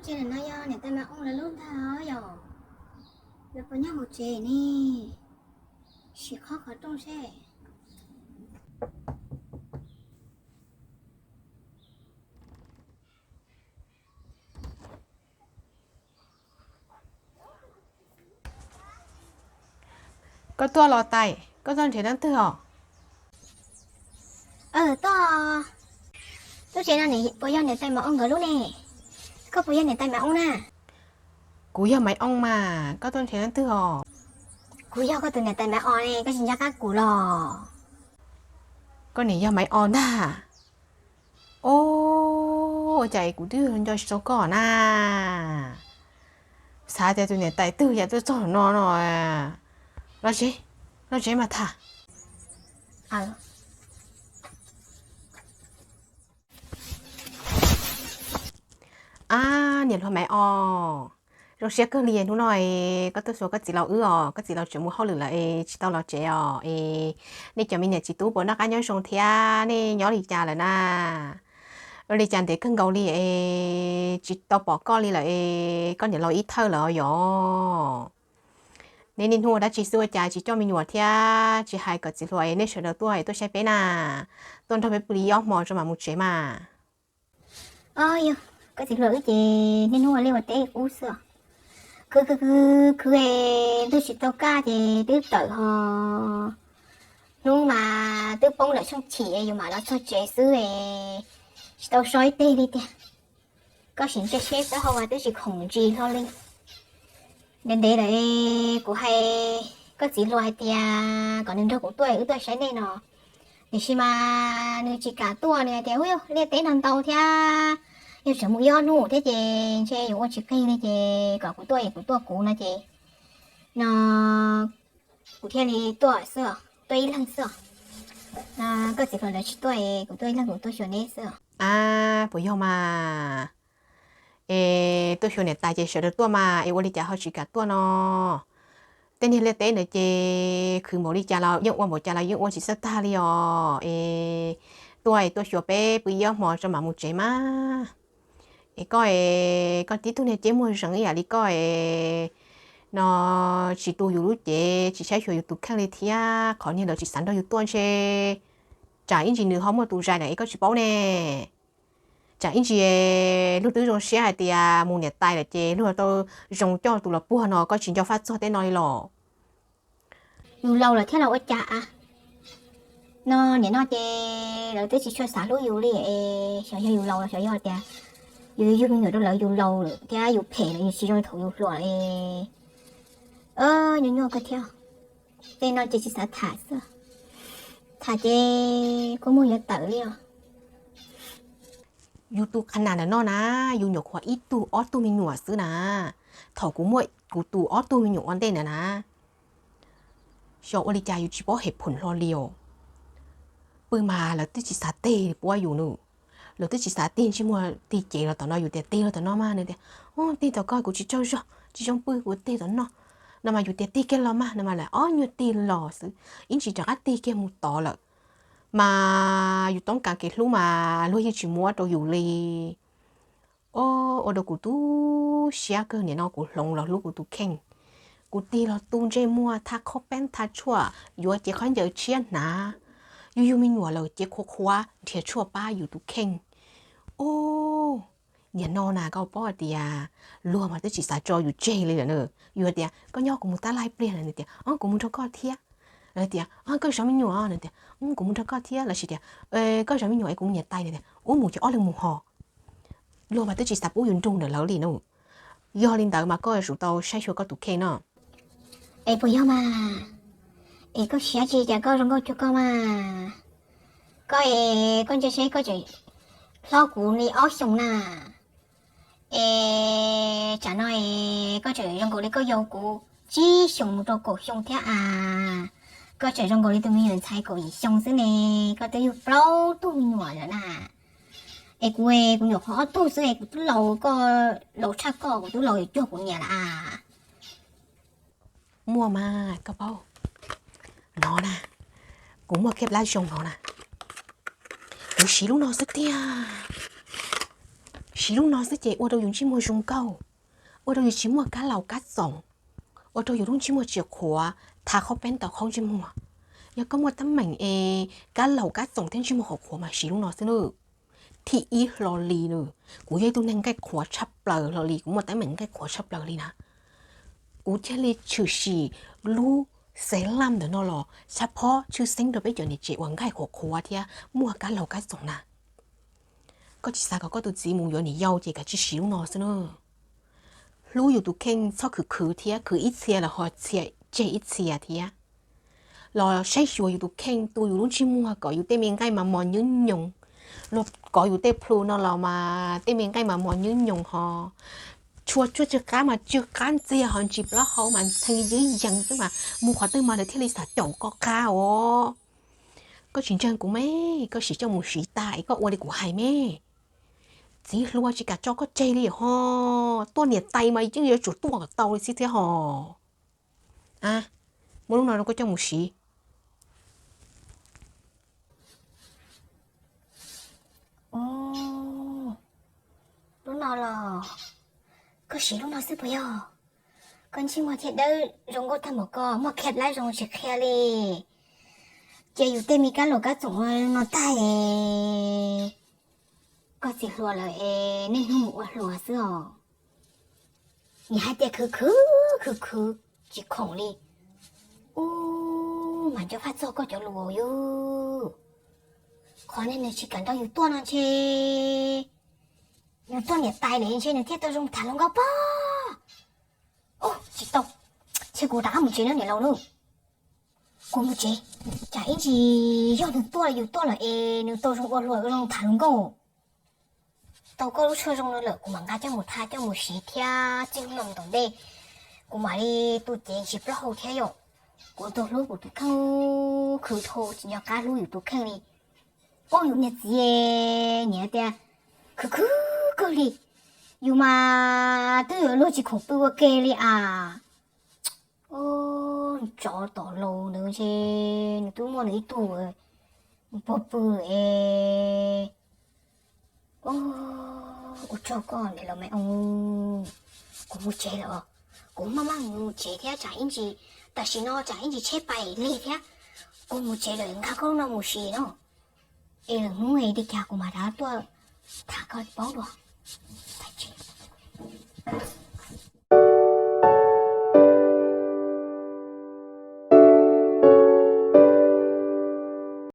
Tej no yog niam tais Maiv Oo lawv lub ntag yom? Lawv puas nyob hauv tsev ne? Sim khob qhov rooj seb. Koj tuaj los tais, koj tuaj nrhiav leej twg os? Tuaj, lub tsev no puas yog niam tais Maiv Oo nkawd lub ne? Koj puas yog niam tais Maiv Oo na? Kuv yog Maiv Oo mas, koj tuaj nrhiav leej twg os? Kuv yog koj tus niam tais Maiv Oo ne, koj tsis nco qab kuv los? Koj niam yog Maiv Oo ntag. Os, ua cas kuv twb nco tsis tau koj na. Xav tias tus niam tais twg yam tuaj txog no no. Los tsev, los tsev mas tham. Ab, niam hluas Maiv Oo, zoo siab kawg li hnub no koj tuaj xyuas koj txiv laus wb os, koj txiv laus tseem mus hauj lwm lawm es tsis tau los tsev os es. Nej cov me niam txiv tub puas noj qab nyob zoo thiab nej nyob li cas lawm na? Ua li cas ntev kawg nkaus li es tsis tau pom koj li lawm es, koj niam laus ib thawj lawm os yom. Nej niaj hnub ua dab tsi xwb ua cas tsis coj me nyuam thiab tsis hais kom txiv hluas es nej sawv daws tuaj es tuaj saib peb na, tuaj nrog peb pw li ob hmo tso mam mus tsev mas. Os yog, koj txiv hluas wb ces niaj hnub ua liaj ua teb ub xwb os. Khwv khwv khwv khwv es ntuj tsis tau kaj ces twb tawm ho. Hnub mas twb poob lawm tsheej chim es yus mam los txog tsev xwb es tsis tau so ib teg li tiag. Koj sim ntsia seb taub hau mas twb tsis khoom ntsis hlo li. Ntev ntev lawm kuv hais koj txiv hluas hais tias kom nws nrog kuv tuaj wb tuaj saib nej no, tiam sis mas nws tsis kam tuaj, nws hais tias ub, liaj teb no ntau thiab, yog tseem mus ib ob hnub thiab ces ntshe yuav ua tsis qig li ces kom kuv tuaj es kuv tuaj kuv no ces no kuv thiaj li tuaj xwb os, tuaj ib leeg xwb os. Koj txiv hluas lawv tsis tuaj es kuv tuaj ib leeg kuv tuaj xyuas neb xwb os. Ab, puas yog mas? Es tuaj xyuas niam tais ces sawv daws tuaj mas es ua li cas ho tsis kam tuaj no? Tej niag liaj teb ntawd ces khwv npaum li cas los yeej ua, npaum cas los yeej ua tsis txawj tag li os. Es tuaj es tuaj xyuas peb pw ib ob hmo tso mam mus tsev mas. Es koj es koj tib tug niag cev muag zees ib yam li koj es no, tsis tu yus lub cev, tsis saib xyuas yus tus kheej li thiab, qhov niag lawv tsis xav nrog yus tuaj ntshe tsam ib ntsis nws ho muaj tus zais lawm es koj tsis paub ne. Tsam ib ntsis luag twb zoo siab hais tias mus niam tais lawm ces luag tau zoo coj tus los puag no, koj tsis nco faj txog tej no li los? Yus laus lawm thiab los ua cas a? No niam no ces lawv twb tsis tshua xav hlub yus li es xyov yog yus laus los xyov yog tias yus yug me nyuam rau lawv yus laus lawm thiab yus phem lawm, yus tsis zoo li thaum yus hluas lawm. Nyuaj nyuaj kawg thiab. Tej no ces tsis xav tham xwb, tham ces kua muag yuav tawm li os. Yus tus qhab nas ntawm no na, yus nyuam qhuav ib tug ob tug me nyuam xwb na. Thaum kuv muaj kuv tus ob tug me nyuam ua ntej ntawd na, xyov ua li cas yus tsis paub hem phoom hlo li os. Pw mas lawv twb tsis xav tig puab yus nws, lawv twb tsis xav tig ntsej muag tig cev los tom no, yus tias tig los tom no mas nws tias, tig tom ko kuv tsis tsaug zog tsis zoo pw, kuv tig tom no. No mas yus tias tig kiag los mas, no mas lawv ob nyuag tig los xwb, ib ntsis rov qab tig kiag mus tod lawm. Mas yus toob kas kev hlub mas luag yeej tsis muab rau yus li. Ua rau kuv tu siab kawg, nim no kuv hloov los hlub kuv tus kheej. Kuv tig los tu ntsej muag, thaj qhob peeb, thaj tshuaj, yuav cev khaub ncaws tshiab hnav. Yus yug me nyuam lawm ces qhuav qhuav nrhiav tshuaj pab yus tus kheej. Ub, nim no na koj paub hais tias luag mas twb tsis xav tso yus tseg li lawm na. Yus hais tias koj nyob kuv mus tab laj pliag, lawv tias o kuv mus nrog koj thiab. Lawv tias o koj zov me nyuam, lawv tias kuv mus nrog koj thiab, lossis tias koj zov me nyuam es kuv mus niam tais, lawv tias ub mus ces ob leeg mus ho. Luag mas twb tsis xav pub yus nrug ntawm lawv li no. Yog li ntawd mas koj yuav tsum tau saib xyuas koj tus kheej no. Es puas yog mas? Es koj siab tsis cas koj zoo nkauj cuag koj mas. Koj es koj ntsia seb koj tseem hlob kuv li ob xyoos na. Es tsam no es koj tseem zoo nkaus li koj yau kuv tsib xyoos mus rau kaum xyoo thiab as. Koj tseem zoo nkaus li tus me nyuam ntxhais kaum yim xyoo xwb ne, koj twb yug plaub tug me nyuam lawm na. Es kuv, kuv nyuam qhuav ob tug xwb es kuv twb laus, koj laus tshaj koj, kuv twb laus yuav cuag kuv niam lawm as. Muaj mas koj paub, no na, kuv muaj kiag plab zoo no na, kuv siv lub no xwb tiag. Siv lub no xwb ces ua rau yus ntsej muag zoo nkauj, ua rau yus tsis muaj kab laus kab txoom, ua rau yus lub ntsej muag tsis qhuav, thav qhaub peeb tau qhaub ntsej muag. Yog koj muaj teeb meem es kab laus kab txoom thiab ntsej muag qhuav qhuav mas siv lub no xwb nawb. Thib ib hlo li nawb, kuv yog ib tug neeg nqaij qhuav tshaj plaws hlo li, kuv muaj teeb meem nqaij qhuav tshaj plaws li na. Kuv thiaj li tshwm sim lub serum ntawm no los xab phob tshwj xeeb rau peb cov niam tsev uas nqaij qhuav qhuav thiab muaj kab laus kab txoom na. Koj tsis xav kom koj tus txiv mus yuav niam yau ces kav tsij siv lub no xwb nawb. Hlub yus tus kheej txhob khwv khwv thiab, khwv ib txhia los ho tseg ib txhia thiab. Los saib xyuas yus tus kheej, tu yus lub ntsej muag kom yus tej me nqaij mas mos nyuj nyoos, los kov yus tej plhu no los mas tej me nqaij mas mos nyuj nyoos ho. Tshua tsuag tsw qab mas tsw qab ntxiag ho ntsis plaub hau mas ntxhee yib yees xwb mas mus qhov twg mas lawv thiaj li xav caum koj qab os. Koj tsis ntseeg kuv me, koj sim coj mus siv tag es koj ua li kuv hais me. Txiv hluas tsis kam tso koj tseg li ho, tuaj niam tais mas yeej yuav tsum tuaj kom tau li xwb thiab ho. A, muab lub no rau koj coj mus siv. Lub no los, koj siv lub no xwb puas yog? Koj ntsej muag thiaj dawb zoo nkauj tag npaum ko, muaj khev lab zoo tsis qhia li. Ces yus tej me kab laus kab txoom no tag es koj txiv hluas lawm es niaj hnub mus ua hluas xwb os. Nim hais tias khwv khwv khwv khwv tsis khoom li. Ub, mas nco faj txog koj cov lus yus. Qhov ne nws tsis kam nrog yus tuaj no ntshe nws tuaj niam tais lawm ntshe nws thiaj tau zoo tham hluas nkauj pob. Ub, tsis tau, ntshe kuv rov qab mus tsev no niam laus nawb. Kuv mus tsev, tsam ib ntsis yog nws tuaj yus tuaj lawm es nws tau zoo ua hluas zoo tham hluas nkauj. Tau koj lub tshuaj zoo no lawm kuv mam nqa coj mus tha coj mus siv thiab txij hnub no mus tom ntej kuv mam li tu cev ntsis plaub hau thiab yom. Kuv tau hlub kuv tus kheej khwv dhau tsis nco qab hlub yus tus kheej li. Ub, yus niag txiv, niam tias khwv khwv kawg li, yus mas twb yuav luag tsis khoom pw ua ke li as. Ub, tsov tom laus ntawd ntshe nws twb muaj nws ib tug puag pw es. Ua tsaug koj niam laus me oo, kuv mus tsev lawm. Kuv maj maj mus tsev thiab tsam ib ntsis, tam sim no tsam ib ntsis tsheb pais lig thiab. Kuv mus tsev lawm, nqa koj lub no mus siv no, es lwm hnub li cas kuv mam rov tuaj tham koj paub dua.